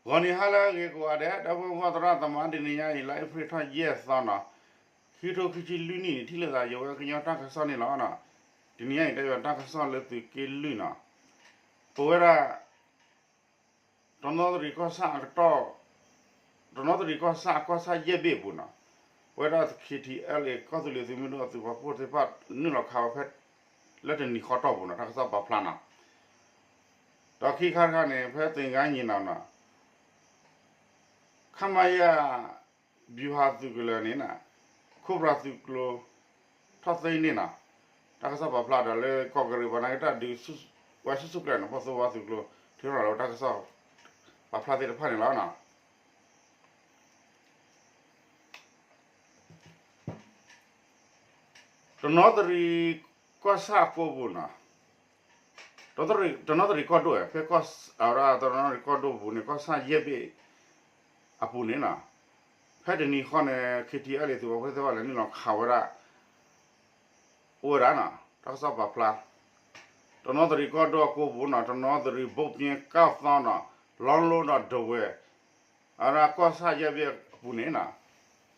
ဂီၤနံၤဟါလၢအဂ့ၤကိးဂၤဒဲး ဒီပုၢ်ဝဲၢ်သရၣ်သမါ တနံၤညါအံၤ လါအ့ဖြ့ၣ်ထီၣ်ယဲၢ်သီနီၤ, ခံကထိခံဆံလွံၢ်နံၣ်န့ၣ် ထံၣ်လိာ်သးယဝဲကညီတၢ်ကစီၣ်န့ၣ်လီၤ. တနံၤညါအံၤ တဲဘၣ်တၢ်ကစီၣ်လၢသုးက့လွံၢ်နီၤ, ပဝဲဒၣ် တနီသရံၣ်ကီၢ်ဆၣ်အကတီၢ်, တနီသရံၣ်ကီၢ်ဆၣ် ကီၢ်ဆၣ်ယဲၢ်ဘ့ၣ်အပူၤနီၤ, ပဝဲဒၣ် ခ့ထံအဲလ်အ့ ကီၢ်သူလ့ၤသုးမုၢ်ဒိၣ်အသုးပာ်ဖှိၣ်သ့ၣ်တဖၣ် နုာ်လီၤခးဝဲဖဲ လၢတနံၤဃီတီၢ်ပူၤနီၤ တၢ်ကစီၣ်ပာ်ဖျါနီၤ. ဒီးခံခါတခါန့ၣ် ဖဲသ့ၣ်ဂါညီနီၤနီၤ ခမရ ဗျူဟာသုးကလၢၤန့ၣ် ခိၣ်ပြၢ်သုးကျိၤ ထီၣ်သ့န့ၣ်နီၤ, တၢ်ကစီၣ်ပာ်ဖျါဒီးလၢ ကီၢ်ကရ့ၣ်ပှၤနာ်က့တၢ်ဒုး ဝဲဆူၣ်ဆူၣ်ကျဲၤန့ၣ် ဖီၣ်သိဝါသုးကျိၤ ထုးထီၣ်လီၤဝဲတၢ်ကစီၣ် ပာ်ဖျါသ့ၣ်တဖၣ်န့ၣ်လီၤ. တနီသရံၣ်ကီၢ်ဆၣ်အကိပူၤနီၤ, တနီသရံၣ်ကီၢ်ဒိၣ် ဖဲကီၢ် အဝဲဒၣ်တနီသရံၣ်ကီၢ်ဒိၣ်ပူၤန့ၣ် ကီၢ်ဆၣ်ယဲၢ်ဘ့ၣ်အပူၤန့ၣ်နီၤ, ဖဲတနံၤဃီန့ၣ် ခ့ထံအဲလ်အ့ သုးပာ်ဖှိၣ်သ့ၣ်တဖၣ်လဲၤနုာ်လီၤခးဝဲဒၣ် အိၣ်ဝဲဒၣ်နီၤ တၢ်ကစီၣ်ပာ်ဖျါ တနီသရံၣ်ကီၢ်ဒိၣ်အကိပူၤနီၤ တနီသရံၣ်ဘိၣ်ပၠ့ကၣ်သီနီၤ လီလိဒီးဒဝဲၢ် အဝဲဒၣ်ကီၢ်ဆၣ်ယဲၢ်ဘ့ၣ်အပူၤန့ၣ်နီၤ,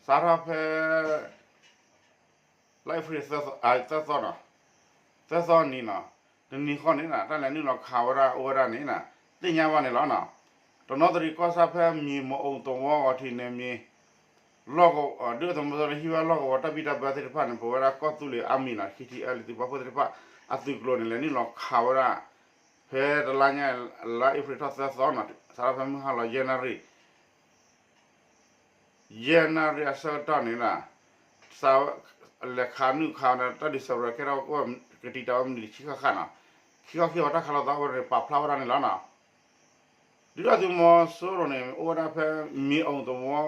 စးထီၣ်ဖဲ လါအ့ဖြ့ၣ် သၢသီနီၤ, သၢသီနံၤနီၤ, တနံၤဃီန့ၣ် တၢ်လဲၤနုာ်လီၤခးဝဲဒၣ်အိၣ်ဝဲဒၣ်န့ၣ် သ့ၣ်ညါဘၣ်န့ၣ်လီၤနီၤ. တနီသရံၣ်ကီၢ်ဆၣ်ဖဲမံၤမအိၣ်သဝီဂီၤထံးန့ၣ်မံၤ လီၢ်ကဝီၤ ဒုၣ်ဒါသုးမီၤစိရိၤဟံးဝဲလီၢ်ကဝီၤတၢ်ဘံၣ်တၢ်ဘၢသ့ၣ်တဖၣ်န့ၣ် ပဝဲဒၣ်ကီၢ်သူလ့ၤအါမံၤနီၤ ခ့ထံအဲလ်အ့ သုးပာ်ဖှိၣ်သ့ၣ်တဖၣ် အသုးကျိၤန့ၣ် လဲၤနုာ်လီၤခးဝဲဒၣ် ဖဲတလါညါ လါအ့ဖြ့ၣ်ထီၣ်သၢသီနီၤ စးထီၣ်ဖဲမုၢ်ဟါလီၤယဲၢ်နၣ်ရံၣ် ယဲၢ်နၣ်ရံၣ်အဆၢကတီၢ်န့ၣ် လဲၤခးနုာ်ခးဝဲန့ၣ် တၢ်ဒုးစဲးပြဲးကဲထီၣ် ကတံာ်တာ်ဝဲမံးနံးဆံဃၣ်ဃၣ်နီၤ, ခံခီခံကပၤတၢ်ခးလိာ်သးအိၣ်န့ၣ် ပာ်ဖျါဝဲဒၣ်န့ၣ်လီၤနီၤ. ဒုၣ်ဒါသုးမီၤစိရိၤန့ၣ် အိၣ်ဝဲဒၣ်ဖဲ မံၤအိၣ်သဝီ မံ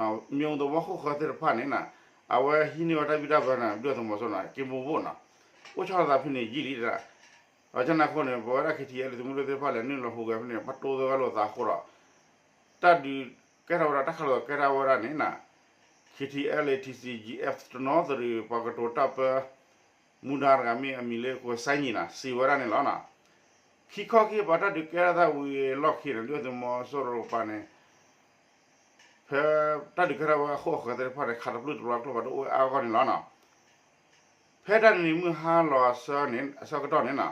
ၤအိၣ်သဝီဃိၣ်ဃၢၤသ့ၣ်တဖၣ်န့ၣ် အဝဲဟံးန့ၢ်ဝဲတၢ်ဘံၣ်တၢ်ဘၢန့ၣ် ဒုၣ်ဒါသုးမီၤစိရိၤန့ၣ် က့ၤမိၢ်ဘိၣ်နီၤ, အိၣ်ဆီလီၤသးဖဲန့ၣ်ယံာ်လံဒၣ်, ဒီးကန့ၣ်အဃိန့ၣ် ပဝဲဒၣ် ခ့ထံအဲလ်အ့ သုးမုၢ်ဒိၣ်သ့ၣ်တဖၣ်လဲၤနုာ်လီၤဟူးဂဲၤဖဲန့ၣ် ဘၣ်တိသဂၢၢ်လိာ်သးအဃိဒီး တၢ်ဒုးကဲထီၣ်ဝဲဒၣ် တၢ်ခးလိာ်သးကဲထီၣ်ဝဲဒၣ်န့ၣ် ခ့ထံအဲလ်အ့ ထံၣ်စံၣ်ယံၣ်အဲၣ် တနီသရံၣ်ပှၤကတိၤတၢ်ပၢ မူဒါတဂၤမ့ၢ်အမံၤလၢ ကိစါနံၤနီၤ စံးဝဲဒၣ်န့ၣ်လီၤနီၤ. ခံခီခံကပၤတၢ်ဒုးကဲထီၣ်သးဝံၤအလီၢ်ခံန့ၣ် ဒုၣ်ဒါသုးမီၤစိရိၤတကပၤန့ၣ် ဖဲတၢ်ဒုးကဲထီၣ်ဝဲအဃိအဃၢၤသ့ၣ်တဖၣ်န့ၣ် ခးတပျုၢ်တပျီၤကျိဖးဒိၣ်အိၣ်ဝဲအါဂီၢ်န့ၣ်လီၤနီၤ. ဖဲတၢ်နံၤမုၢ်ဟါလီၤအဆၢန့ၣ် အဆၢကတီၢ်န့ၣ်နီၤ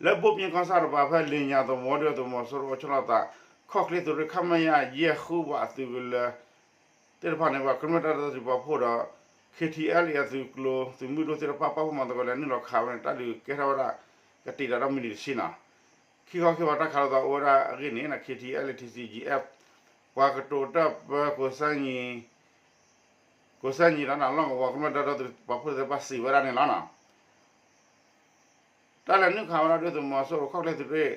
လၢဘိၣ်ပၠ့ကီၢ်ဆၣ်တကပၤ ဖဲလ့ၣ်ညါသဝီ ဒုၣ်ဒါသုးမီၤစိရိၤအိၣ်ဆီလီၤသး ခီၣ်ချ့သုးရ့ၣ် ခမရ ယဲၢ်ဃုဝးအသုးကလၢၤ သ့ၣ်တဖၣ်န့ၣ် ပှၤကမျၢၢ်တၢ်ဒီသဒၢသုးပာ်ဖှိၣ်ဒီး ခ့ထံအဲလ်အ့ အသုးကျိၤ သုးမုၢ်ဒိၣ်သ့ၣ်တဖၣ် ပာ်ဖှိၣ်မၤသကိးလဲၤနုာ်လီၤခးဝဲန့ၣ် တၢ်ဒုးကဲထီၣ်ဝဲဒၣ် ကတံာ်တာ်ဒီးမံးနံးတဆံနီၤ. ခံခီခံကပၤတၢ်ခးလိာ်သးအိၣ်ဝဲဒၣ်အဂ့ၢ်န့ၣ် ခ့ထံအဲလ်အ့ ထံၣ်စံၣ်ယံၣ်အဲၣ် ပှၤကတိၤတၢ်ပၢ ကိစါနံၤ ကိစါနံၤဒီးနီၤ လီၢ်ကဝီၤကမျၢၢ်တၢ်ဒီသဒၢသုးပာ်ဖှိၣ်သ့ၣ်တဖၣ်စံးဝဲဒၣ်န့ၣ်လီၤနီၤ. တၢ်လဲၤနုာ်ခးဝဲဒၣ်ဒုၣ်ဒါသုးမီၤစိရိၤခီၣ်ချ့သုးရ့ၣ်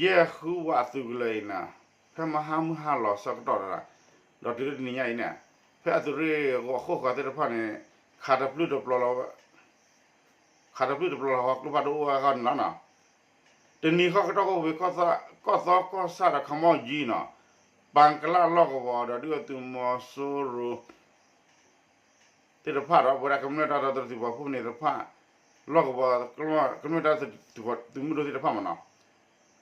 ယဲၢ်ဃုဝးအသုးကလၢၤအံၤန့ၣ် ဖဲမဟါမုၢ်ဟါလီၤဆၢကတီၢ်တဂၤ ဒီးတုၤလၢတနံၤညါအံၤန့ၣ် ဖဲအသုးရ့ၣ်ဂီၤအဃိၣ်ဃၢၤသ့ၣ်တဖၣ်န့ၣ် ခးတပျုၢ်တပျီၤလီၤ ခးတပျုၢ်တပျီၤလီၤဟီကျိဖးဒိၣ်အိၣ်ဝဲအဂီၢ်န့ၣ်လီၤနီၤ. တနံၤဃီကတီၢ်ကိးဝံၤ ကီၢ်သီကီၢ်ဆၣ်ဒီးခီမီၣ်ယံၤနီၤ ပၣ်ကလၣ်လီၢ်ကဝီၤဒီးဒုၣ်ဒါသုးမီၤစိရိၤ သ့ၣ်တဖၣ်ဒီး ပဝဲဒၣ်ကမျၢၢ်တၢ်ဒီသဒၢသုးပာ်ဖှိၣ်န့ၣ်တဖၣ် လီၢ်ကဝီၤ ကမျၢၢ်တၢ်သုးမုၢ်ဒိၣ်သ့ၣ်တဖၣ်မနီၤ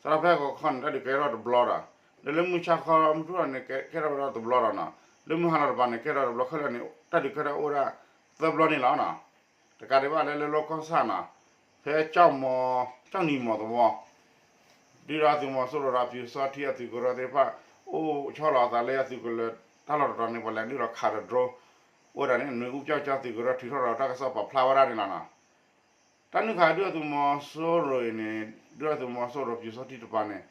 စးထီၣ်ဖဲဂီၤခီန့ၣ် တၢ်ဒုးကဲထီၣ်တဘျီဒီး ဒီးလၢမုၢ်ဆါခီမုၢ်ထူၣ်ထီၣ်န့ၣ် ကဲထီၣ်ဝဲဒၣ်တဘျီဒီးနီၤ လၢမုၢ်ဟါလီၤတပၤန့ၣ် ကဲထီၣ်တဘျီခဲလၢာ်န့ၣ် တၢ်ဒုးကဲထီၣ်အိၣ်ဝဲဒၣ်သၢဘျီန့ၣ်လီၤနီၤ. တကးဒံးဘၣ်လၢလၢလီၢ်ကီၢ်ဆၣ်နီၤ ဖဲကၠီၣ်မီၤ ကၠီၣ်နံၤမီၤသဝီ ဒုၣ်ဒါသုးမီၤစိရိၤဒီးပျူစောထီးအသုးကရၢသ့ၣ်တဖၣ် အိၣ်ဆီလီၤအသးလၢအသုးကလၢၤတၢ်လီၢ်တတီၤန့ၣ် ပှၤလဲၤနုာ်လီၤခးဒီး drone အိၣ်ဝဲဒၣ်န့ၣ် နွံဦးပျောက်ကျားသုးကရၢထုးထီၣ်ဒီးတၢ်ကစီၣ်ပာ်ဖျါဝဲဒၣ်န့ၣ်လီၤ. တၢ်နုာ်ခးဒုၣ်ဒါသုးမီၤစိရိၤအံၤန့ၣ် ဒုၣ်ဒါသုးမီၤစိရိၤပျူစောထီးတကပၤန့ၣ်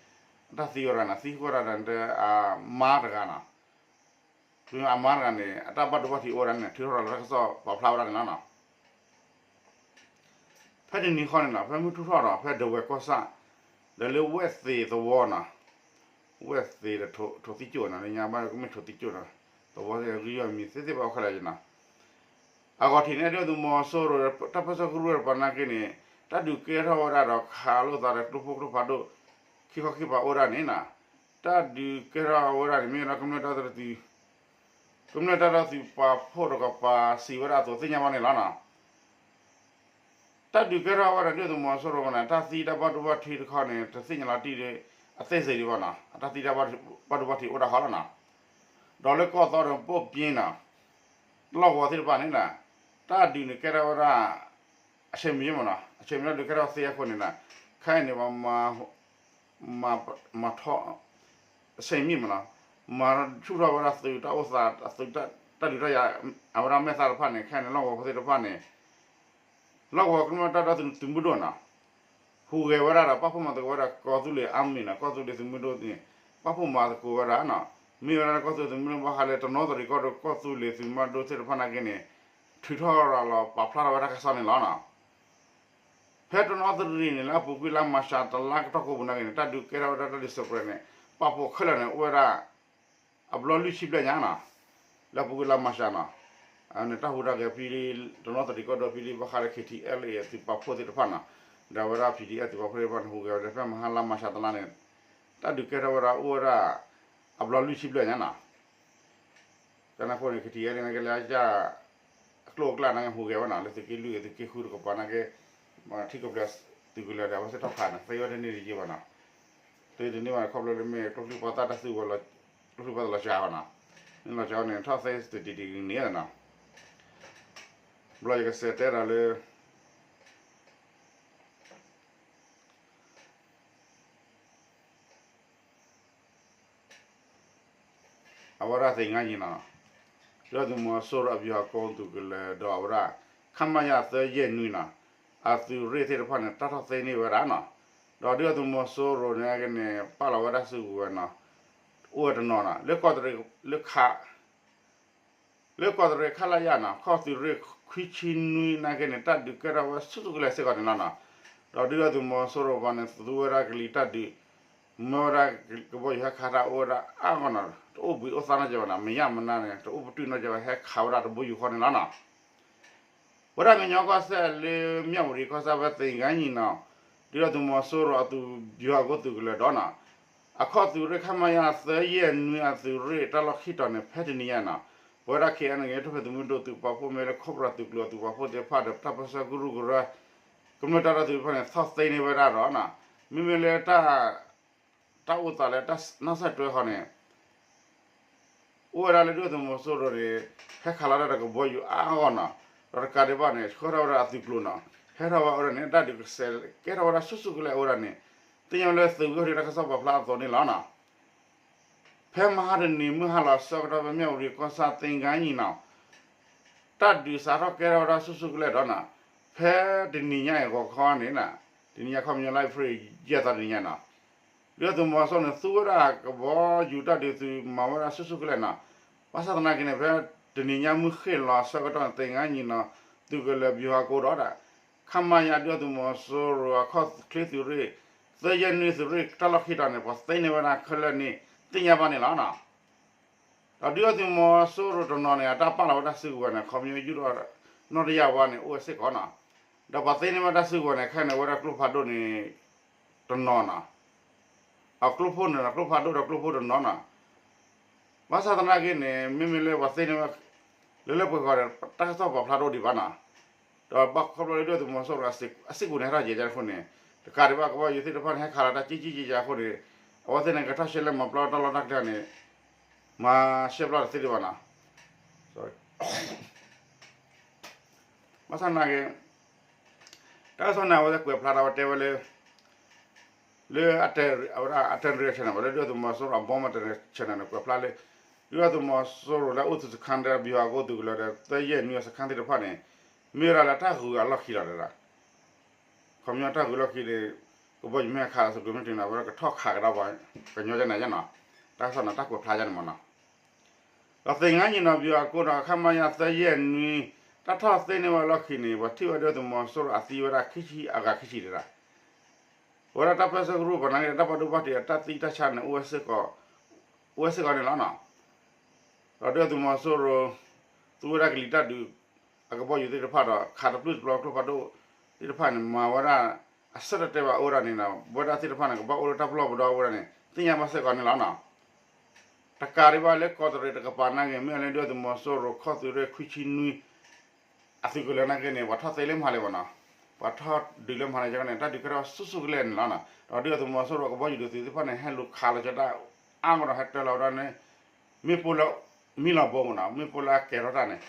အတၢ်သံဝဲဒၣ်န့ၣ် သံကွၢ်ဒၣ်ဒီးအမါတဂၤနီၤ အမါတဂၤန့ၣ် အတၢ်ဘၣ်ဒိဘၣ်ထံးအိၣ်ဝဲဒၣ်န့ၣ် ထုးထီၣ်ဒီးတၢ်ကစီၣ်ပာ်ဖျါဝဲဒၣ်န့ၣ်လီၤနီၤ. ဖဲတနံၤဃီန့ၣ်နီၤ ဖဲမုၢ်ထူၣ်ထီၣ်ဒီး ဖဲဒဝဲၢ်ကီၢ်ဆၣ် ဒီးလၢဝဲၢ်သ့ၣ်သဝီနီၤ ဝဲၢ်သ့ၣ်ဒီးထိၣ်သံကၠိၣ်နီၤ လၢညါဘၣ်ကမ့ၢ်ထိၣ်သံကၠိၣ်နီၤ သဝီသ့ၣ်ဂံၢ်ယီၢ်မံၤသ့သ့ၣ်ဘၣ်အိၣ်ခဲလၢာ်နီၤ အဂီၢ်ထံးန့ၣ် ဒုၣ်ဒါသုးမီၤစိရိၤ တၢ်ပၢဆှၢကရူၢ်တကပၤနာ်က့န့ၣ် တၢ်ဒုးကဲထီၣ်ဝဲဒၣ်ဒီးခးလိာ်သးဒီးကျိဖိကျိဖးဒိၣ် ခံခီခံကပၤအိၣ်ဒၣ်န့ၣ်နီၤ တၢ်ဒုးကဲထီၣ်ဝဲဒၣ်န့ၣ် မ့ၢ်ဝဲဒၣ်ကမျၢၢ်တၢ်ဒီသဒၢသုး ကမျၢၢ်တၢ်ဒီသဒၢသုးပာ်ဖှိၣ်တကပၤစံးဝဲဒၣ်အသိးသ့ၣ်ညါဘၣ်န့ၣ်လီၤနီၤ. တၢ်ဒုးကဲထီၣ်ဝဲဒၣ်ဒုၣ်ဒါသုးမီၤစိရိၤန့ၣ် တၢ်သံတၢ်ဘၣ်ဒိဘၣ်ထံးတခီန့ၣ် တသ့ၣ်ညါလီၤတံၢ်ဒီး အသ့စ့ၢ်ဒံးဘၣ်နီၤ အတၢ်သံတၢ်ဘၣ်ဒိဘၣ်ထံးအိၣ်ဒၣ်ဃီလီၤနီၤ. ဒီးလၢကီၢ်သီဒီးပိၢ်ပၠ့ၣ်နီၤ လီၢ်ကဝီၤသ့ၣ်တဖၣ်န့ၣ် တၢ်ဒုးန့ၣ်ကဲထီၣ်ဝဲဒၣ် အဆဲမံၤမနီၤ အဆဲမံၤလီၤဒုးကဲထီၣ်သ့အဃိန့ၣ် ခဲအံၤန့ၣ် မၤထီၣ် အဆဲမံၤမနီၤ မၤဆူၣ်ထီၣ်ဝဲဒၣ်သုးတၢ်အိၣ်သး သုးတၢ်ဒုးတၢ်ယၤ အဝဲဒၣ်မဲာ်သၣ်တဖၣ်န့ၣ် ခဲအံၤန့ၣ် လီၢ်ကဝီၤဖိသ့ၣ်တဖၣ်န့ၣ် လီၢ်ကဝီၤကမျၢၢ်တၢ်ဒီသဒၢသုးမုၢ်ဒိၣ်နီၤ ဟူးဂဲၤဝဲဒၣ်ဒီး ပာ်ဖှိၣ်မၤသကိးဝဲဒၣ် ကီၢ်သူလ့ၤအါမံၤနီၤ ကီၢ်သူလ့ၤသုးမုၢ်ဒိၣ်န့ၣ် ပာ်ဖှိၣ်မၤသကိးဝဲဒၣ်နီၤ မ့ၢ်ဝဲဒၣ်ကီၢ်သူလ့ၤသုးမုၢ်ဒိၣ်ဘၣ်ဃးလၢတနီသရံၣ်ကီၢ်ဒိၣ် ကီၢ်သူလ့ၤသုးမုၢ်ဒိၣ်သ့ၣ်တဖၣ်နာ်က့န့ၣ် ထုးထီၣ်ရၤလီၤ ပာ်ဖျါထီၣ်ဝဲတၢ်ကစီၣ်န့ၣ်လီၤနီၤ. ဖဲတနီသရံၣ်န့ၣ် လၢအပူၤကွံာ်လါမၤရှးတလါကတီၢ်ကိးပူၤနာ်က့န့ၣ် တၢ်ဒုးကဲထီၣ်ဝဲဒၣ်တၢ်ဒုးစဲးပြဲးန့ၣ် ပာ်ဖှိၣ်ခဲလၢာ်န့ၣ် အိၣ်ဝဲဒၣ် အဘျီလွံၢ်ဆံဘျဲၣ်ညါနီၤ လၢအပူၤကွံာ်လါမၤရှးနီၤ န့ၣ်တၢ်ဟူးတၢ်ဂဲၤဖဲလံ တနီသရံၣ်ကီၢ်ဒိၣ်ဖဲလံ ဘၣ်ဃးလၢ ခ့ထံအဲလ်အ့ သုးပာ်ဖှိၣ်သ့ၣ်တဖၣ်နီၤ ဒီးအဝဲဒၣ် ခ့ထံအဲလ် သုးပာ်ဖှိၣ်သ့ၣ်တဖၣ်န့ၣ် ဟူးဂဲၤဝဲဒၣ် ဖဲမဟါလါမၤရှးတလါန့ၣ် တၢ်ဒုးကဲထီၣ်ဝဲဒၣ်အိၣ်ဝဲဒၣ် အဘျီလွံၢ်ဆံဘျဲၣ်ညါနီၤ ကန့ၣ်အဃိန့ၣ် ခ့ထံအဲလ် နာ်က့လၢအကၢ် အကျိၤအကျဲနာ်က့ဟူးဂဲၤဝဲနီၤ လၢသုးက့လွံၢ် သုးက့ဃုတကပၤနာ်က့ ထံကီၢ်ပျဲသုးကလၢၤဒီး အဝဲသ့ၣ်ထီၣ်ခးန့ၣ် သ့ဝဲတန့ၢ်တယံာ်ဘၣ်နီၤ သ့တန့ၢ်ဘၣ်န့ၣ် ခီဖျိလၢမ့ၢ်ကျိချံမျိာ်သၣ်တၢ်သုးဝဲ ကျိချံမျိာ်သၣ်လီၤစှၤဘၣ်နီၤ န့ၣ်လီၤစှၤန့ၣ် ထီၣ်သ့စတံးတံးန့ၣ်နီၤ ဘျီယကစးတဲဒီးလၢ အဝဲဒၣ်သ့ၣ်ညါယံၤနီၤ ဒုၣ်ဒါသုးမီၤစိရိၤအဗျူဟာကုန်းသုးကလၢၤဒီးအဝဲဒၣ် ခမရ သၢယဲၢ်နွံနီၤ အသုးရ့ၣ်သ့ၣ်တဖၣ်န့ၣ် တၢ်ထီၣ်သ့န့ၢ်ဝဲဒၣ်နီၤ ဒီးဒုၣ်ဒါသုးမီၤစိရိၤန့ၣ်က့န့ၣ် ပာ်လီၤဝဲဒၣ်စုကဝဲၤနီၤ အိၣ်ဝဲတနီၤနီၤ လၢကီၢ်တရံး လၢခး လၢကီၢ်တရံး ခလရ နီၤ ခီၣ်သုးရ့ၣ်ခွံဆံနွံနာ်က့န့ၣ် တၢ်ဒုးကဲထီၣ်ဝဲဆူၣ်ဆူၣ်ကလဲာ်စ့ၢ်ကီးန့ၣ်လီၤနီၤ ဒီးဒုၣ်ဒါသုးမီၤစိရိၤဘၣ်န့ၣ် သူဝဲဒၣ်ကလံၤတၢ်ဒုး မၢဝဲဒၣ်ကဘီယူၤဟဲခးတၢ်အိၣ်ဝဲဒၣ်အါဂီၢ်နီၤ တအိၣ်ဘှံးအိၣ်သါနီတစဲးဘၣ်နီၤ မ့ၢ်ယါမနုၤန့ၣ် တအိၣ်ပတုာ်နီတစဲးဘၣ် ဟဲခးဝဲဒၣ်တဘိယူၢ်ဃီန့ၣ်လီၤနီၤ ဝဲဒၣ်ကညီကီၢ်စဲၣ်လၢမၠၣ်ဝတံၤကီၢ်ဆၣ်ဖဲသ့ၣ်ညါယံၤနီၤ ဒုၣ်ဒါသုးမီၤစိရိၤအသုး ဗျူဟာကုန်း သုးကလၢၤဒီးနီၤ အခီၣ်သုးရ့ၣ် ခမရ သၢယဲၢ်နွံအသုးရ့ၣ်တၢ်လီၢ်ခံတီၤန့ၣ် ဖဲတနံၤညါနီၤ ပဝဲဒၣ် ခ့ၣ်အဲၣ်အဲၣ်ယူၣ် ထီၣ်ဖဲသုးမုၢ်ဒိၣ်သုးပာ်ဖှိၣ် မ့ၢ်လၢ Cobra သုးကျိၤအသုးပာ်ဖှိၣ်သ့ၣ်တဖၣ်ဒီး တၢ်ပၢဆှၢကရူၢ်ကရၢ ကမျၢၢ်တၢ်ဒီသဒၢသ့ၣ်တဖၣ်န့ၣ် ထီၣ်သ့န့ၢ်ဝဲဒၣ်ဒီးနီၤ မ့မ့ၢ်လၢ တၢ်အိၣ်သးလၢတၢ်နီၣ်ဆၢၣ်တွဲဃီန့ၣ် အိၣ်ဝဲဒၣ်လၢဒုၣ်ဒါသုးမီၤစိရိၤန့ၣ် ဟဲခးလီၤတၢ်ဒီးကဘီယူၤအါဂီၢ်နီၤ ဒီးတကးဒံးဘၣ်န့ၣ် ဆှၢထီၣ်ဝဲဒၣ်အသုးကျိၤနီၤ ဟဲထီၣ်ဝဲအိၣ်ဒၣ်န့ၣ် တၢ်ဒုးကစဲးကဲထီၣ်ဝဲဒၣ်ဆူၣ်ဆူၣ်ကလဲာ်အိၣ်ဒၣ်န့ၣ် သ့ၣ်ညါလၢသုးဂ့ၢ်ဒုးတၢ်ကစီၣ်ပာ်ဖျါအသိးန့ၣ်လီၤနီၤ ဖဲမဟါတနံၤမုၢ်ဟါလီၤဆၢကတီၢ်ဖဲ မၠၣ်ဝတံၤကီၢ်ဆၣ်သ့ၣ်ညါယံၤနီၤ တၢ်ဒုးစးထီၣ်ကဲထီၣ်ဝဲဒၣ်ဆူၣ်ဆူၣ်ကလဲာ်ဒီးနီၤ ဖဲတနံၤညါအံၤဂီၤခီန့ၣ် တနံၤညါခီပညီလါအ့ဖြ့ၣ်ယဲၢ်သီတနံၤညါနီၤ ဒုၣ်ဒါသုးမီၤစိရိၤန့ၣ် သူဝဲဒၣ်ကဘီယူၤတၢ်ဒုးသုးမၤဝဲဒၣ်ဆူၣ်ဆူၣ်ကလဲာ်နီၤ ဘၣ်ဆၣ်သနာ်က့န့ၣ် ဖဲတနံၤညါမုၢ်ဃ့ၢ်လီၤဆၢကတီၢ်န့ၣ် သ့ၣ်ညါယံၤနီၤ သုးကလၢၤ ဗျူဟာကုန်း ဒီး ခမရ ဒုၣ်ဒါသုးမီၤစိရိၤအခီၣ်ချ့သုးရ့ၣ် သၢယဲၢ်နွံသုးရ့ၣ်တၢ်လီၢ်ခံတီၤန့ၣ် ပှၤသ့န့ၢ်ဝဲဒၣ်ခဲလၢာ်န့ၣ် သ့ၣ်ညါဘၣ်န့ၣ်လီၤနီၤ ဒီးဒုၣ်ဒါသုးမီၤစိရိၤတနီၤန့ၣ် အတၢ်ပာ်လီၤဝဲဒၣ်စုကဝဲၤန့ၣ် ခီပညီယူၢ်ထီၣ်နီၢ်တယၢ်ဝါန့ၣ် အိၣ်ဝဲစ့ၢ်ကီးနီၤ ဒီးပှၤသ့န့ၢ်ဝဲဒၣ်စုကဝဲၤန့ၣ် ခဲအံၤန့ၣ် ဝဲဒၣ်ကျိဖးဒိၣ်န့ၣ် တနီၤနီၤ အကျိဖိန့ၣ် ကျိဖးဒိၣ်ဒီးကျိဖိတနီၤနီၤ ဘၣ်ဆၣ်သနာ်က့န့ၣ် မ့မ့ၢ်လၢပှၤသ့န့ၢ်ဝဲ လၢလၢပှဲၤပှဲၤဒီး တၢ်ကစီၣ်ပာ်ဖျါတအိၣ်ဒံးဘၣ်နီၤ ဒီးဘၣ်ခီဖျိလၢဒုၣ်ဒါသုးမီၤစိရိၤအစ့ၢ်ကီးန့ၣ် ဟဲထီၣ်ယဲၢ်ကၠါအဃိန့ၣ် တကးဒံးဘၣ် ကဘီယူၤသ့ၣ်တဖၣ်န့ၣ် ဟဲခးလီၤတၢ်ကံကံကံကံအဃိန့ၣ် အဝဲသ့ၣ်န့ၣ် ကထီၣ်ရှဲလဲၣ်မၤပျီတၢ်လီၢ်တၢ်ကျဲန့ၣ် မၤရှဲပျီတသ့ဒံးဘၣ်နီၤ ဘၣ်ဆၣ်သနာ်က့ တၢ်ကစီၣ်န့ၣ် အဝဲသ့ၣ်ကွဲးဖျါထီၣ်ဝဲတဲဝဲလၢ လၢ အဝဲဒၣ် အတၢ်ရ့ channel ဘၣ်လၢ ဒုၣ်ဒါသုးမီၤစိရိၤအဘီမတၤ channel န့ၣ် ကွဲးဖျါလၢ ဒုၣ်ဒါသုးမီၤစိရိၤလၢအအိၣ်သုးစခန်းဒီး ဗျူဟာကုန်း သုးကလၢၤဒီး သၢယဲၢ်နွံအစခန်းသ့ၣ်တဖၣ်န့ၣ် မ့ၢ်ဝဲဒၣ်လၢတၢ်ဂုၤအလီၢ်ခံလီၤဒီး ခီပညီတၢ်ဂုၤလီၢ်ခံန့ၣ် ကဘီယူၤမ့ၢ်ဟဲခးလီၤ သုးကျိၤမ့ၢ်တုၤန့ၣ် အဝဲဒၣ်ကထီၣ်ခးကဒါပှၤကညီယဲၢ်န့ၣ်ယဲၢ်နီၤ တၢ်ကစီၣ်န့ၣ် တၢ်ကွဲးဖျါယဲၢ်န့ၣ်မ့ၢ်နီၤ ဒီးသ့ၣ်ညါယံၤနီၤ ဗျူဟာကုန်း ဒီး ခမရ သၢယဲၢ်နွံ တၢ်ထီၣ်သ့န့ၢ်ဝဲလီၢ်ခံန့ၣ် ပှၤထံၣ်ဝဲဒုၣ်ဒါသုးမီၤစိရိၤအသံဝဲဒၣ်ခံဆံအဂၤခံဆံတဒၣ် ပဝဲဒၣ်တၢ်ပၢဆှၢကရူၢ်ပှၤနာ်က့ တၢ်ဘၣ်ဒိဘၣ်ထံးအတၢ်သံတၢ်ဆါန့ၣ် အိၣ်ဝဲစ့ၢ်ကီး အိၣ်ဝဲစ့ၢ်ကီးန့ၣ်လီၤနီၤ ဒီးဒုၣ်ဒါသုးမီၤစိရိၤ သူဝဲဒၣ်ကလံၤတၢ်ဒုး အကဘီယူၤသ့ၣ်တဖၣ်ဒီး ခးတပျုၢ်တပျီၤကျိဖးဒိၣ်သ့ၣ်တဖၣ်န့ၣ် မၤဝဲဒၣ် အဆၢတတဲာ်ဘၣ်အိၣ်ဝဲဒၣ်န့ၣ်ဒီး ပဝဲဒၣ်သ့ၣ်တဖၣ်န့ၣ် ကဘၣ်အိၣ်လၢတၢ်ပလီၢ်ပဒီဝဲဒၣ်န့ၣ် သ့ၣ်ညါဘၣ်စ့ၢ်ကီးန့ၣ်လီၤနီၤ တကးဒံးဘၣ်လၢကီၢ်တရံးတကပၤနာ်က့ မ့ၢ်လၢဒုၣ်ဒါသုးမီၤစိရိၤခီၣ်သုးရ့ၣ်ခွံဆံနွံ အသုးကလၢၤနာ်က့န့ၣ် ပှၤထီၣ်သ့လၢမဟါလံဘၣ်နီၤ ပှၤထီၣ်ဒုးလၢမဟါန့ၣ်ကန့ၣ် တၢ်ဒုးကဲထီၣ်ဆူၣ်ဆူၣ်ကလဲာ်န့ၣ်လီၤ. ဒီးဒုၣ်ဒါသုးမီၤစိရိၤကဘီယူၤဒုးသုးသ့ၣ်တဖၣ်န့ၣ် ဟဲလူၤခးလီၤကဒီး အါမးဒီးဟဲတၢၤလီၤဝဲဒၣ်န့ၣ် မ့ၣ်ပိၢ်လၢမံလီၤဘိမးနီၤ, မ့ၣ်ပိၢ်လၢအကဲထီၣ်တၢ်န့ၣ်,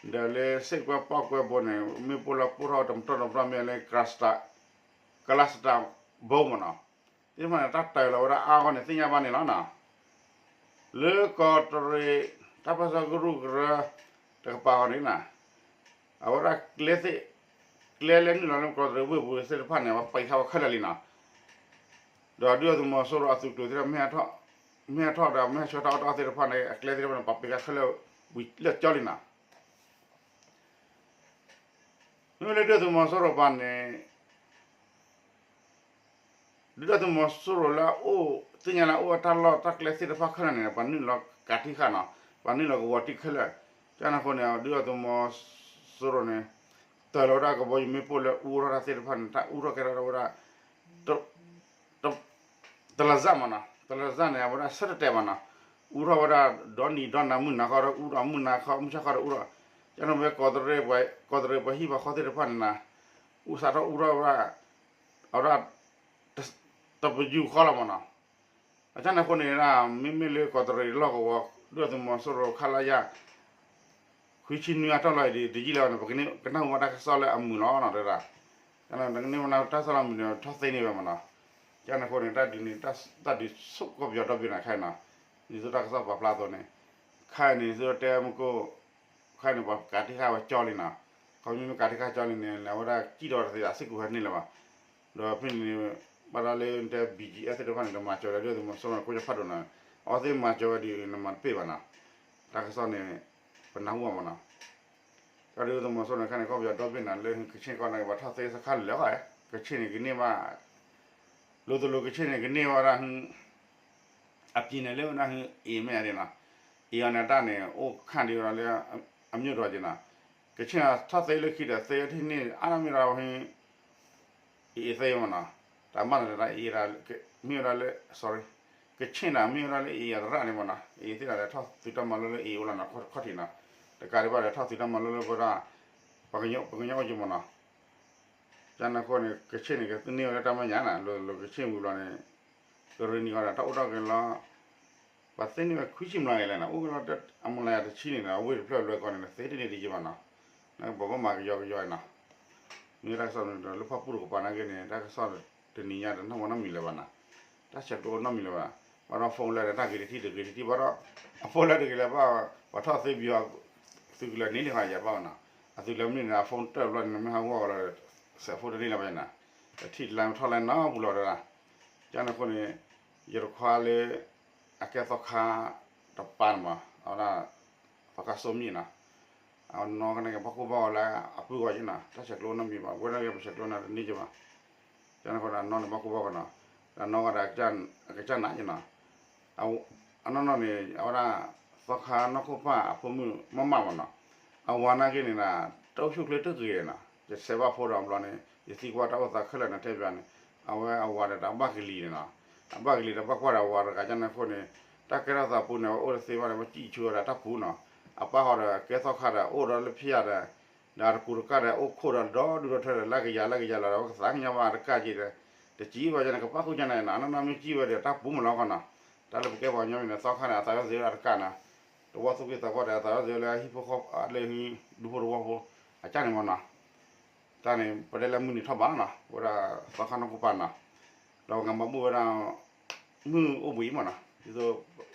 ဒီးလၢစ့ၣ်ကွဲပီၣ်ကွဲဘိန့ၣ် မ့ၣ်ပိၢ်လၢပိၢ်ထီၣ်တမတီၢ်တမတီၢ်မ့ၢ်လၢ ကလးစတၢၣ်ဘိမးနီၤ, သ့ၣ်တဖၣ်န့ၣ် တၢ်တၢၤလီၤဝဲဒၣ်အါဂီၢ်န့ၣ် သ့ၣ်ညါဘၣ်န့ၣ်လီၤနီၤ. လၢကီးတရံး တၢ်ပၢဆှၢကရူၢ်ကရၢ တကပၤဃီန့ၣ်နီၤ, အဝဲဒၣ်ကျဲသ့ၣ်, ကျဲလၢနုာ်လီၤလၢကီးတရံးဝ့ၢ်ပူၤသ့ၣ်တဖၣ်န့ၣ် ပာ်ဖျါဝဲခဲလၢာ်လံနီၤ. ဒီးဒုၣ်ဒါသုးမီၤစိရိၤအသုးကျိၤသ့ၣ်တဖၣ် မ့ၢ်ဟဲထီၣ်ဒီး မ့ၢ်ဟဲဆှၢတၢ်အီၣ်တၢ်အီသ့ၣ်တဖၣ်န့ၣ် အကျဲသ့ၣ်တဖၣ်န့ၣ် ပာ်ဖျါခဲလၢာ်ဝံၤလၢာ်ကၠီလံနီၤ. မ့မ့ၢ်လၢဒုၣ်ဒါသုးမီၤစိရိၤပၤန့ၣ် ဒုၣ်ဒါသုးမီၤစိရိၤလၢအအိၣ်သ့ၣ်ညါလၢအအိၣ်အတၢ်လီၢ်တၢ်ကျဲသ့ၣ်တဖၣ်ခဲလၢာ်န့ၣ် ပှၤနုာ်လီၤကးတံၢ်ဃာ်နီၤ, ပှၤနုာ်လီၤကဝီၤတံၢ်ခဲလၢာ်. ကန့ၣ်အဃိန့ၣ် ဒုၣ်ဒါသုးမီၤစိရိၤန့ၣ် တၢၤလီၤဝဲဒၣ်ကဘီယူၤမ့ၣ်ပိၢ်လၢအူထီၣ်တၢ်သ့ၣ်တဖၣ်န့ၣ် တၢ်အူထီၣ်ကဲထီၣ်ဝဲဒၣ် တလၢာ်စၢ်မးနီၤ, တလၢာ်စၢ်န့ၣ် အဝဲဒၣ်ဆၢတတဲာ်မးနီၤ, အူထီၣ်ဝဲဒၣ်ဒီနံၤဒီနၤ မုၢ်နၤခီဒီး အူဒီးမုၢ်နၤခီ မုၢ်ဆါခီဒီးအူထီၣ်, ကန့ၣ်ဝဲ ကီးတရံးပှၤဟံၣ်ပှၤဃီသ့ၣ်တဖၣ်န့ၣ်နီၤ, အူစးထီၣ်အူထီၣ်ဝဲဒၣ် အဝဲဒၣ် တပယူာ်ဃီလီၤမးနီၤ. အကန့ၣ်အဃိန့ၣ် မ့မ့ၢ်လၢကီးတရံးလီၢ်ကဝီၤ ဒုၣ်ဒါသုးမီၤစိရိၤ ခလရ ခွံဆံနွံအတီၢ်လီၤအံၤဒီး တယံာ်လၢၤဘၣ်န့ၣ် ပကနၢ်ဟူဘၣ်တၢ်ကစီၣ်လၢအမုာ်လီၤနီၤတဒၣ်, ကန့ၣ် နကနၢ်ဟူဘၣ်တၢ်ကစီၣ်လၢအမုာ်န့ၣ် ထီၣ်သ့န့ၢ်ဝဲမးနီၤ. ကန့ၣ်အဃိန့ၣ် တၢ်ဒုးန့ၣ် တၢ်ဒုးဆိကီၢ်ပယီၤဒီဘ့ၣ်န့ၣ်ခဲအံၤနီၤ, ဒ်သိးတၢ်ကစီၣ်ပာ်ဖျါအသိးန့ၣ်, ခဲအံၤန့ၣ် ဒ်သိးတဲမုၢ်ကိၣ် ခဲအံၤန့ၣ် ပှၤကးတံၢ်ဃာ်ဝဲကၠီလံနီၤ, ခီဖျိမ့ၢ်ကးတံၢ်ဃာ်ကၠီလံန့ၣ် အဝဲဒၣ်ကံၣ်ဒီးတသ့ အစုကဝဲၤန့ၢ်လၢၤဘၣ်, ဒီးဖဲန့ၣ်န့ၣ် ဘၣ်ဒီးလၢတဲ ဘံၣ်ကၠံၣ်အဲၣ် သ့ၣ်တဖၣ်န့ၣ် တမၤစၢၤလၢဒုၣ်ဒါသုးမီၤစိရိၤန့ၣ် ကိၣ်ကၠီဖးဒိၣ်နီၤ, အဝဲသ့ၣ်မၤစၢၤဝဲဒ်အံၤ နမၤတပ့ၢ်ဘၣ်နီၤ, တၢ်ကစီၣ်န့ၣ် ပနၢ်ဟူဘၣ်မးနီၤ. တၢ်ဒုၣ်ဒါသုးမီၤစိရိၤန့ၣ် ခဲန့ၣ် ကီၢ်ပယီၤဒီဘ့ၣ်န့ၣ် လၢကဆ့ၣ်ကီၢ်န့ၣ် ပှၤထီၣ်သ့စခါလၢာ်ဃီ, ကဆ့ၣ်န့ၣ်ကန့ၢ်ဘၣ်, လိၤတလိၤ ကဆ့ၣ်န့ၣ်ကန့ၢ်ဝဲဒၣ်ဟု အပျံၤန့ၣ်လၢဝဲဒၣ်ဟု အ့ၣ်မ့ၢ်ဧါဒ်နီၤ, အ့ၣ်အီၤန့ၣ်တၢ်န့ၣ် အိၣ်ခန့်ဒံးဝဲဒၣ်လၢ အမျိုးတော်က့နီၤ, ကဆ့ၣ်ထီၣ်သ့လၢခံဒီး သ့ဝဲထံၣ်န့ၣ် အါမ့ၢ်ဒၣ်ဝဲဟု အ့ၣ်အ့ၣ်သ့မးနီၤ, တၢ်မၤန့ၣ်တၢ်အ့ၣ်ဒၣ် မ့ၢ်ဝဲဒၣ်လၢ sorry, ကဆ့ၣ်န့ၣ် မ့ၢ်ဝဲဒၣ်လၢအ့ၣ်အသရၣ်န့ၣ်မးနီၤ, အ့ၣ်သ့ၣ်န့ၣ်ဒီး ထီၣ်သုးတၢ်မၤလိလၢအ့ၣ်အိၣ်လီၤနီၤ ခီၣ်ထံးနီၤ, တကးဒံးဘၣ်ဒီး ထီၣ်သုးတၢ်မၤလိလၢပဝဲဒၣ် ပှၤကညီအိၣ်က့မးနီၤ. ကန့ၣ်အဃိန့ၣ် ကဆ့ၣ်န့ၣ် ကသ့န့ၢ်ဝဲလၢတၢ်မဲာ်ညါနီၤ, လိၤလိၤ ကဆ့ၣ်ဝံၤဘျီန့ၣ် ကရ့ၣ်နံၤဃီဒီး တၢ်အိၣ်ထီၣ်က့ၤလီၤ, ပှၤသ့န့ၢ်ဝဲခွံဆံမျးက့ၤလဲၣ်နီၤ, အိၣ်က့ၤလီၤ အမူလၢတဆံန့ၣ်ဒီး အဝ့ၢ်တဖျၢၣ်လွဲၢ်ကီၢ်န့ၣ် သ့တန့ၢ်ဒံးက့ဘၣ်နီၤ, ပှၤဘၣ်မၤကယီကယီနီၤ. မ့ၢ်တၢ်ကစီၣ်န့ၣ်ဒီး လၢဖၣ်ပူၣ်တကပၤနာ်က့န့ၣ် တၢ်ကစီၣ်တနံၤညါတနီၣ်ဝဲနီတမံၤလၢၤဘၣ်နီၤ, တၢ်ဆဲးကျိးနီတမံၤလၢၤဘၣ်, ဘၣ်ဒီး phone လၢတၢ်ဂ့ၤတထံၣ်တဂ့ၤတထံၣ်ဘၣ်ဒီး အ phone လၢတဂ့ၤလၢၤဘၣ်, ပှၤထီၣ်သ့ပယီၤ သုးကလၢၤန့ၣ်န့ၣ်ဃီယၤဘၣ်နီၤ, အသုးကလၢၤမနုၤန့ၣ် အ phone တၢၢ်ဘျီန့ၣ် မ့ၢ်ဟးဂီၢ်လီၤ စဲးဖိတန့ၢ်လၢၤဘၣ်နီၤ, တထံၣ်တလါမ့ၢ်ထီၣ်လၢနီတပူၤလီၤတဒၣ်. ကန့ၣ်အဃိန့ၣ် ယတခွါလၢ အကဲသီခါတပၤန့ၣ်မး အဝဲဒၣ် သီခါစိမ့ၣ်နီၤ, အနီၢ်ကနၣ်က့ၤဘၣ်ကိၢ်ဘၣ်ဂီၤလၢအပုၢ်ဂီၤက့နီၤ, တၢ်ဆဲးကျိးနီတမံၤဘၣ်, ဝဲဒၣ်က့ၤပဆဲးကျိးန့ၣ်တန့ၢ်က့ဘၣ်. ကန့ၣ်အဃိဒီးအနီၢ်န့ၣ်ဘၣ်ကိၢ်ဘၣ်ဂီၤနီၤ, ဒီးအနီၢ်ဂၤဒီး အကစၢ်နာ်က့နီၤ, အနီၢ်နီၢ်န့ၣ် အဝဲဒၣ် သီခါနီၢ်ခိၣ်ပၢ်အဖိမုၣ်မးမးမးနီၤ, အဝၤနာ်က့န့ၣ်ဒီး တအိၣ်ဆူၣ်အိၣ်ချ့တဂ့ၤနီၤ, ယဆဲးဘၣ်ဖိဒီးဘျီန့ၣ် ယသံကွၢ်တၢ်အိၣ်သးခဲလၢာ်န့ၣ် တဲပျးန့ၣ်, အဝဲအဝၤဒီးတၢ်ဘၣ်ကလံၤန့ၣ်နီၤ, အဘၣ်ကလံၤဒီးဘၣ်ကွၢ်ဒီးအဝၤတဂၤ ကန့ၣ်အဃိန့ၣ် တၢ်ကဲထီၣ်သးပူၤန့ၣ် အဝဲအိၣ်တသ့ဘၣ်န့ၣ် ဘၣ်စံၣ်ဆူဝဲဒၣ်တၢ်ပူၤနီၤ, အပၢ်ဃီဒီးကဲသီခါဒီး အိၣ်ဒီးလၢဖံးယၤဒီး ဒီးအတကူးတကၢ်ဒီး အိၣ်ခိးဒီးဒီဒူၣ်ဒီထၢဒီး လၢကယၤလၢကယၤလီၤဒီး အဝဲကသးကညီၤဘၣ်တကၢ်က့ဒီး တစံးဘၣ်ယၤန့ၣ် ကပၣ်ဃုာ်ကန့ၣ်နီၤ, အနီၢ်နီၢ်မ့ၢ်စံးဝဲဒီးတၢ်ပူၤမးလီၤဃီနီၤ, တၢ်လၢပကဲပှၤကညီမ့ၢ်န့ၣ် သီခါန့ၣ် အသးဝဲသ့ဝဲဒၣ်တကၢ်နီၤ, တဝီသူၣ်က့သးပှၢ်ဒီး အသးဝဲသ့ဝဲလၢဟံၣ်ဖိဃီဖိလၢဟံၣ်ဒူဖိတဝီဖိ အကၢ်န့ၣ်မးနီၤ, တၢ်န့ၣ် ပတဲလၢမုၢ်နံၤထီၣ်ဘးနီၤ, ဝဲဒၣ်သီခါနီၢ်ခိၣ်ပၢ်နီၤ, ဒီးပကမၤဘူၣ်ဝဲဒၣ် မုၢ်အိၣ်ဘှံးအံၤမးနီၤ, ဒ်သိး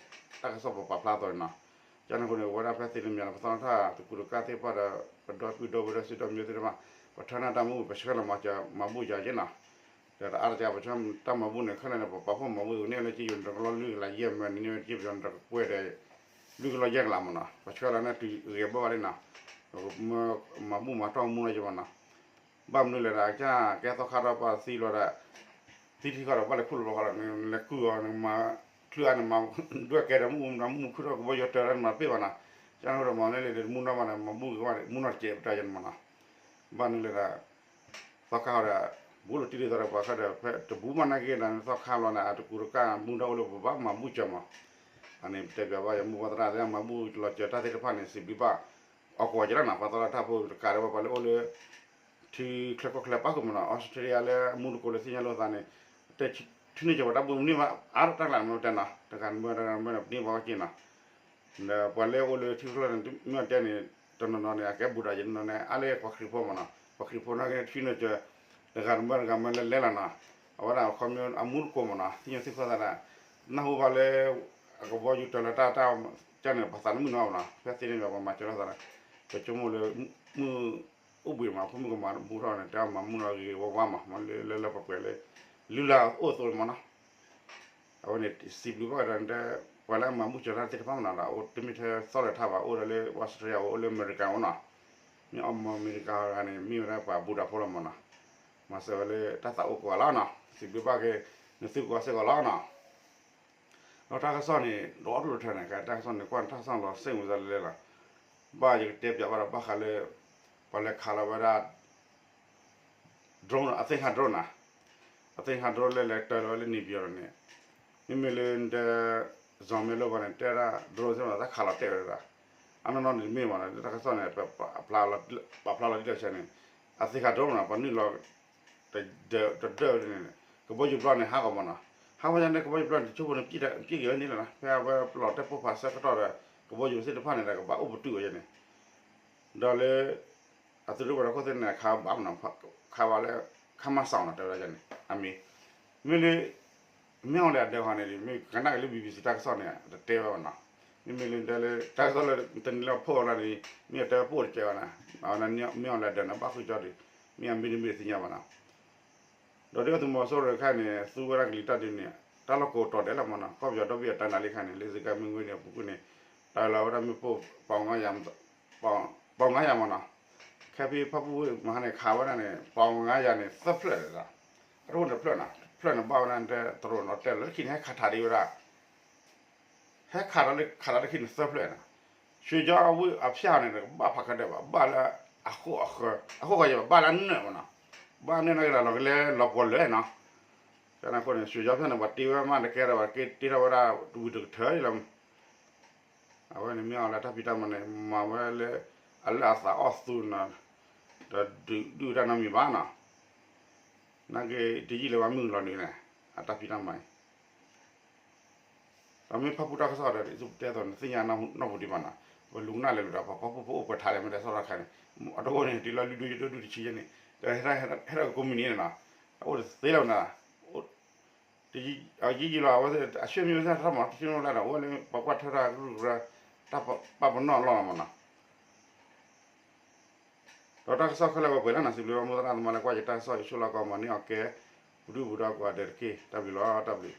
တၢ်ကစီၣ်ပပာ်ဖျါအသိးန့ၣ်နီၤ, ကန့ၣ်အဃိန့ၣ် ဝဲဒၣ်ဖဲသ့ၣ်လၢမ့ၢ်န့ၣ် ပသီထၢၣ်တကူးတကၢ်သ့ၣ်တဖၣ်ဒီး ပဒီပုၢ်ဒီဝဲၢ်ဒီး စံးဒီးမံၤသ့ၣ်တဖၣ် ပထၢနၢ်တၢ်မၤဘူၣ် ပဆှၢလီၤမၤစၢၤမၤဘူၣ်စၢၤက့နီၤ, ဒီးတအါတက့ၢ် ပဆှၢတၢ်မၤဘူၣ်န့ၣ် ခဲလၢာ်န့ၣ် ပပာ်ဖှိၣ်မၤဘူၣ်န့ၢ်လၢက့ယိၤန့ၣ် တကလီၢ်လွံၢ်ကလးယဲၢ်မၢန့ၣ် န့ၢ်ဝဲက့ပယီၤန့ၣ် တကကွဲၢ်ဒီး လွံၢ်ကလီၢ်ယဲၢ်ကလးမးနီၤ, ပဆှၢလီၤန့ၣ်တုၤဂဲၤဘၣ်ဘၣ်လံနီၤ, မၤဘူၣ်မၤတီၢ်မူနီၤယဘၣ်နီၤ, ဘၣ်မနုၤလဲၣ်ဒီး အကစၢ်ကဲသီခါဒီးပှၤသံလီၤဒီး သံထံဃီဒီး ဘၣ်လဲၤခူၣ်လီၤဘၣ်ဃီဒီး နလဲၤကုၢ်အီၤ နမၤချုးအါ နမၤဒွဲၣ်ကဲဒီးမုၢ်အူ မုၢ်ခုၣ်ထီၣ်ကဘီယူၤတၢ်ဒီး နမၤတပ့ၢ်ဘၣ်နီၤ, ကန့ၣ်ဒီးမၤန့ၢ်လံဒီး မူနီၢ်ဘၣ်န့ၣ် မၤဘူၣ်က့ၤဘၣ် မူနီၢ်တကဲးပတၢ်ယဲၢ်န့ၣ်မးနီၤ, ဘၣ်မနုၤလဲၣ်ဒီး သီခါဃီဒီး ဘူးလိာ်တံၢ်လံသီဒီး ပှၤဃီဒီး ဖဲတဘူးမးနာ်က့ဒီး သီခါဘျီန့ၣ် အတကူးတကၢ် မူဒါအိၣ်လၢပဘၣ်မၤဘူၣ်စၢၤမး, အန့ၣ်ပတဲပျးဘၣ်ယမိၢ်ပှၢ်သရၣ်သ့ၣ် မၤဘူၣ်လီၤစၢၤတၢ်သ့ၣ်တဖၣ်န့ၣ် စံးဘျုးဘၣ် အီၣ်ကွီၢ်က့ၤလီၤနီၤ, ပှၤသီလၢတၢ်ဖိတကးဒီး ပှၤလၢအိၣ်လၢ ထံချၢကီၢ်ချၢပာ်ဃုာ်မးနီၤ Australia လၢအမူတကိးလၢသ့ၣ်ညါလိာ်သးန့ၣ်, တဲထံၣ်န့ၢ်ကီးပှၤတၢ်ဘိးမုၢ်န့ၢ်ဘၣ် အါတၢ်ကျါန့ၣ်တဲနီၤ တဂၤတမၢတဂၤတမၢန့ၣ် ပန့ၢ်ဘၣ်ဝဲက့ၤနီၤ, ဒီးပှၤလၢအိၣ်လၢထံချၢန့ၣ် မ့ၢ်တဲန့ၣ် တနီၤနီၤန့ၣ် အကဲဘူးဒီးယနီၤန့ၣ် အါလၢပှၤခရံာ်ဖိမးနီၤ ပှၤခရံာ်ဖိန့ၣ်က့ၤထံၣ်န့ၢ်ကီး တဂၤတမၢတဂၤတမၢလၢလဲၤလီၤနီၤ, အဝဲဒၣ်အခီပညီအမူတကိးမးနီၤ သ့ၣ်ညါသ့ၣ်ဖီသးဒၣ် နၢ်ဟူဘၣ်လၢ အကဘီယူၤတၢၤလီၤတၢ်တၢ်ကန့ၣ် ပှၤသးနမုၢ်နီၤနီၤ ဖဲသ့ၣ်န့ၣ်ဒီးပှၤမၤစၢၤလိာ်သးန့ၣ်, ပဆိကမိၣ်လၢ မုၢ်အိၣ်ဘှံးမး ဖိမုၣ်ကမၤဘူၣ်ထီၣ်န့ၣ် တဲအီၤမၤမူလီၤဂ့ၤဂ့ၤဝါဝါမး မ့ၢ်လၢလၢလၢပှဲၤပှဲၤလၢ လုၢ်လၢ်အိၣ်အသိးန့ၣ်မးနီၤ, အဝဲန့ၣ် စံးဘျုးဘၣ်ကဒီးတဲ ပှၤလၢအမၤဘူၣ်စၢၤတၢ်သ့ၣ်တဖၣ်မးနီၤဒီး အိၣ်တမ့ၢ်ထဲသီၣ်လၢၤထါဘၣ် အိၣ်ဒီးလၢ Australia အိၣ်လၢအမဲရကၤအိၣ်နီၤ, မ့ၢ်အီၣ်မ့ၢ်အမဲရကၤဂၤန့ၣ် မ့ၢ်ဝဲဒၣ်ပှၤဘူးဒးဖိလီၤမးနီၤ, မၤစၢၤဝဲလၢတၢ်သးအိၣ်ကိးဂၤလီၤနီၤ စံးဘျုးဘၣ်က့ၤ နသုကိးဂၤစ့ၢ်ကီးလီၤနီၤ ဒီးတၢ်ကစီၣ်န့ၣ် ဒီးအီၣ်တလိာ်ထၢန့ၣ် တၢ်ကစီၣ်န့ၣ် ကွၢ်တၢ်ကစီၣ်လီၤစ့ၣ်မုာ်သးလဲၣ်လီၤ, ဘၣ်ယကတဲပၠးဘၣ်ဒီးဘၣ်ဃးလၢ ပှၤလဲၤခးလီၤဝဲဒၣ် drone အသ့ၣ်ခါ drone နီၤ, အသ့ၣ်ခါ drone လၢလဲၤတၢၤလီၤဝဲလၢ နေပြည်တော် န့ၣ်, မ့မ့ၢ်လၢနတဲ ဇော်မင်းလင်း ဂီၢ်န့ၣ် တဲဒၣ် drone သ့ၣ်မးတၢ်ခးလီၤတဲာ်ဝဲဒၣ်, အနီၢ်နီၢ်န့ၣ်တမ့ၢ်ဘၣ်နီၤ တၢ်ကစီၣ်န့ၣ် ပာ်ဖျါလီၤဒ်လဲၣ်ဆဲန့ၣ်, အသ့ၣ်ခါ drone နီၤ ပှၤနုာ်လီၤ တဒၢးန့ၣ် ကဘီယူၤပျီန့ၣ် ဟးဂီၤမးနီၤ, ဟးဂီၤယါန့ၣ် ကဘီယူၤပျီန့ၣ် တဆိကမိၣ်န့ၣ် ပျံၢ်က့ၤဝဲန့ၣ်လီၤနီၤ ဖဲအဝဲပလီၤတဲာ်ပိၢ်ဖးဆၢကတီၢ်ဒီး ကဘီယူၤသ့ၣ်တဖၣ်န့ၣ်ဒီး ကဘၣ်အိၣ်ပတုာ်ဝဲန့ၣ်, ဒီးလၢ အသုးရ့ၣ်ပှၤဒီခိၣ်သ့ၣ်န့ၣ် ခးဘၣ်မးနီၤ, ခးဘၣ်လၢ ခမစၣ်နီၤ တဲဝဲဒၣ်န့ၣ် အမ့ၢ်, မ့ၢ်လၢ မ့ၢ်အီၤလဲၣ်အဒၢးဟီန့ၣ် မ့ၢ်ကနၣ်က့ၤလၢ BBC တၢ်ကစီၣ်န့ၣ် တတဲဝဲဘၣ်နီၤ, မ့မ့ၢ်လၢတဲလၢ တၢ်ကစီၣ်လၢတနံၤလၢဖီၣ်လီၤန့ၣ် မ့ၢ်အတဲဝဲပအိၣ်တကဲဘၣ်နီၤ, မ့ၢ်အီၤလဲၣ်အဒၢးန့ၣ် ဘၣ်ဃုာ်ကၠီဒံး, မ့ၢ်အမ့ၢ်တမ့ၢ်တသ့ၣ်ညါဘၣ်နီၤ ဒီးဒ်သုးမီၤစိရိၤတခါန့ၣ် သူဝဲဒၣ်ကလံၤတၢ်ဒုးန့ၣ် တၢ်လီၢ်ကိးတီၤဒဲးလီၤမးနီၤ, ကီၢ်ပယီၤဒီဘ့ၣ်အတၢ်နာ်လံခါန့ၣ် လၢစကဲမ့ၢ်ဝ့ၢ်န့ၣ် အပူၤကွံာ်န့ၣ် တၢ်လီၤဝဲဒၣ်မ့ၣ်ပိၢ် ပီၣ် ပီၣ်ငါယၤမးနီၤ, ခဲဖံဖၣ်ပူၣ်မဟါန့ၣ် ခးဝဲဒၣ်န့ၣ် ပီၣ်ငါယၤန့ၣ် သၢဖျၢၣ်လီၤ, အတအိၣ်န့ၣ်တဖျၢၣ်နီၤ, တဖျၢၣ်န့ၣ်ဘၣ်ဝဲဒၣ်တဲတရိးနီၤ တဲလၢခံန့ၣ် ဟဲခးထးဒံးဝဲဒၣ် ဟဲခးထီၣ်လၢခးထီၣ်လၢခံန့ၣ်သၢဖျၢၣ်နီၤ, ရွှေကျော်ဝ့ၢ်အဖၠၣ်န့ၣ် ကဘၣ်ဖးခဲဒၢးဘၣ်, ဘၣ်လၢ အဃိၣ်ဃီယဲၢ်ဘၣ် ဘၣ်လၢအနၢၣ်မးနီၤ, ဘၣ်နၢၣ်န့ၣ်ကဒီးလီၤကလဲလီၤပှီၤလၢာ်နီၤ, ကန့ၣ်အဃိန့ၣ် ရွှေကျော်ဖၠၣ်န့ၣ် ပှၤတ့ဝဲမးတကဲဒီး ပှၤက့ၤတ့ထီၣ်ဝဲဒၣ်ဝံၤတကထၢလီၤ, အဝဲန့ၣ်မ့ၢ်အီၤလၢတၢ်ဖံးတၢ်မၤန့ၣ် မၤဝဲလၢ အလၢအသးအီၣ်သူနီၤ, ဒီးဒုးဒုၣ်တၢ်နီတမံၤဘၣ်နီၤ, နာ်က့ တယံာ်လၢၤဘၣ်မုၢ်လီၤနုာ်န့ၣ် အတၢ်ဖံးတၢ်မၤအံၤ ဒီးမ့ၢ်ဖၣ်ပူၣ်တၢ်ကစီၣ်ဒီး ဒ်သိးပတဲအသိးန့ၣ် သ့ၣ်ညါနီၢ်ပူၤဒံးဘၣ်နီၤ, ပလူၤကနၣ်လဲၤလိာ်ဒီး ပှၤဖၣ်ပူၣ်ဖိအိၣ်ပှဲၤထးလဲၣ် မ့ၢ်တဲဆီၣ်ထီၣ်ခါန့ၣ်, အတအိၣ်န့ၣ် တုၤလီၤလုၢ်ဒိၣ်ယိၣ်ဒိၣ်ဒုၣ်တဆံယဲၢ်န့ၣ်, ဒီးဟဲထီၣ်ကကိးမုၢ်နံၤန့ၣ်နီၤ, အအိၣ်တသ့လၢၤနီၤ, ယံာ်ယံာ်လီၤ အဝဲသ့ၣ် အဆွေမျိုးသ့ၣ်တဖၣ်မး တသ့ၣ်ညါလၢဒီး အိၣ်လၢပှၤကွၢ်ထွဲတၢ်ကရူၢ်ကရၢ တၢ်ပာ်ပနီၣ်အလီၢ်လီၤမးနီၤ ဒီးတၢ်ကစီၣ်ခဲလၢာ်ဝဲပှဲၤလၢနီၤ စံးဘျုးဘၣ်မိၢ်သရၣ်သမါလၢကွၢ်ယတၢ်ကစီၣ် ယဆိၣ်လီၤကီးမၤန့ၢ်အီၤကဲ ပဒုၣ်ပဒါကိးဂၤဒဲးတက့ၢ် တၢ်ဘျုးလီၤ တၢ်ဘျုး